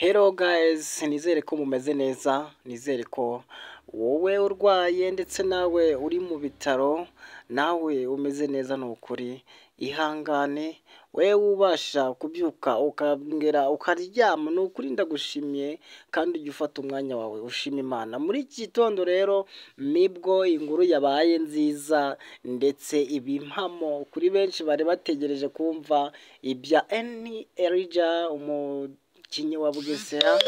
Hello guys, nizere ko mumeze neza, nizere ko wowe urwaye ndetse nawe uri mu bitaro nawe umeze neza. Ni ukuri ihangane, wowe ubasha kubyuka ukongera ukaryama, ni ukuri ndagushimiye kandi ujye ufata umwanya wawe ushima Imana. Muri iki gitondo rero nibwo inkuru yabaye nziza ndetse iba impamo kuri benshi bari bategereje kumva ibya Eni Elijah, umukinnyi wa Bugesera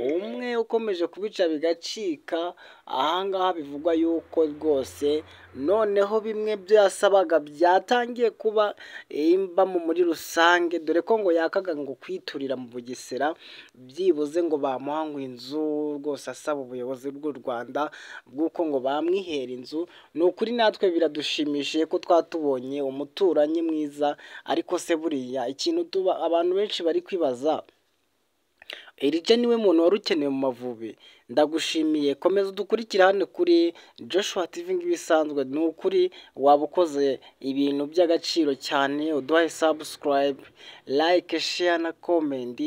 umwe ukomeje kubica bigacika. Ahangaha bivugwa yuko rwose noneho bimwe byasabaga byatangiye kuba impamo muri rusange, dore ko ngo yakaga ngo kwiturira mu Bugesera byibuze ngo bamuha ngo inzu rwose, asaba ubuyobozi bw'u Rwanda bw'uko ngo bamwihera inzu. Ni ukuri natwe biradushimishije ko twatubonye umuturanyi mwiza. Ariko se buriya ikintu tuba abantu benshi bari kwibaza, Elijah niwe muntu wari ukenewe mu Mavubi? Ndagushimiye, komeza udukurikire hano kuri Joshua TV nk'ibisanzwe. Ni ukuri waba ukoze ibintu by'agaciro cyane uduhaye subscribe, like, share na comment.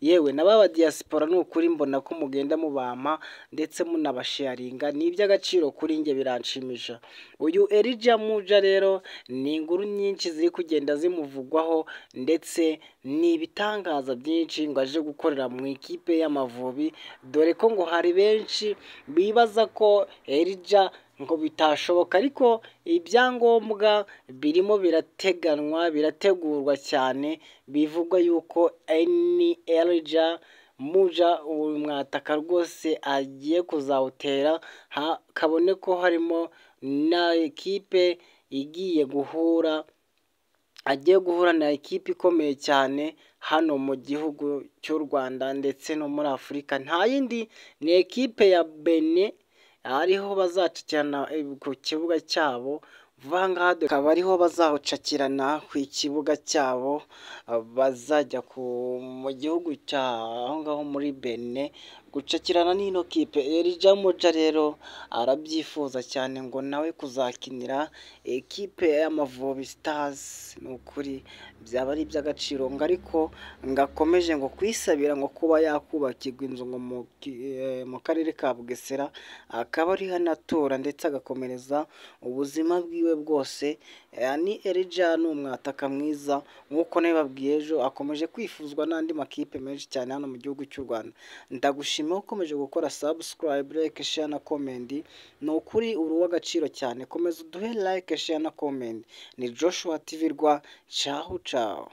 Yewe na ba diaspora, ni ukuri mbona ko mugenda mubampa ndetse munabasharinga, ni iby'agaciro kuri njye, biranshimisha. Uyu Elijah Muja rero ni inkuru nyinshi ziri kugenda zimuvugwaho ndetse ni ibitangaza byinshi ngo aje gukorera mu ikipe y'Amavubi, dore ko ngo hari benshi bibaza ko Elijah ngo bitashoboka, ariko ibyangombwa birimo birateganwa, birategurwa cyane. Bivugwa yuko Eni Elijah Muja uyu mwataka rwose agiye kuzawutera, kabone ko harimo na ekipe igiye guhura, agiye guhura na ekipe ikomeye cyane hano mu gihugu cy'u Rwanda ndetse no muri Afurika. Nta yindi, ni ekipe ya Benin, ariho bazacakirana ku kibuga cyabo vuba ngaha, akaba ariho bazawucakirana ku kibuga cyabo, bazajya mu gihugu cya aho ngaho muri Benin gucakirana n'ino kipe. Elijah Muja rero arabyifuza cyane ngo nawe kuzakinira ekipe y'Amavubi Stars, ni ukuri byaba ari iby'agaciro. Ngo ariko ngo akomeje ngo kwisabira ngo kuba yakubakirwa inzu ngo mu karere ka Bugesera, akaba ariho anatura ndetse agakomereza ubuzima bwiwe bwose. Ni Elijah, ni umwataka mwiza nk'uko nabibabwiye ejo, akomeje kwifuzwa n'andi makipe menshi cyane hano mu gihugu cy'u Rwanda. Ndagushima ukomeje gukora subscribe, like, share na comment, ni ukuri uri uw'agaciro cyane. Komeza uduhe like, share na comment. Ni Joshua TV rwa, ciao ciao.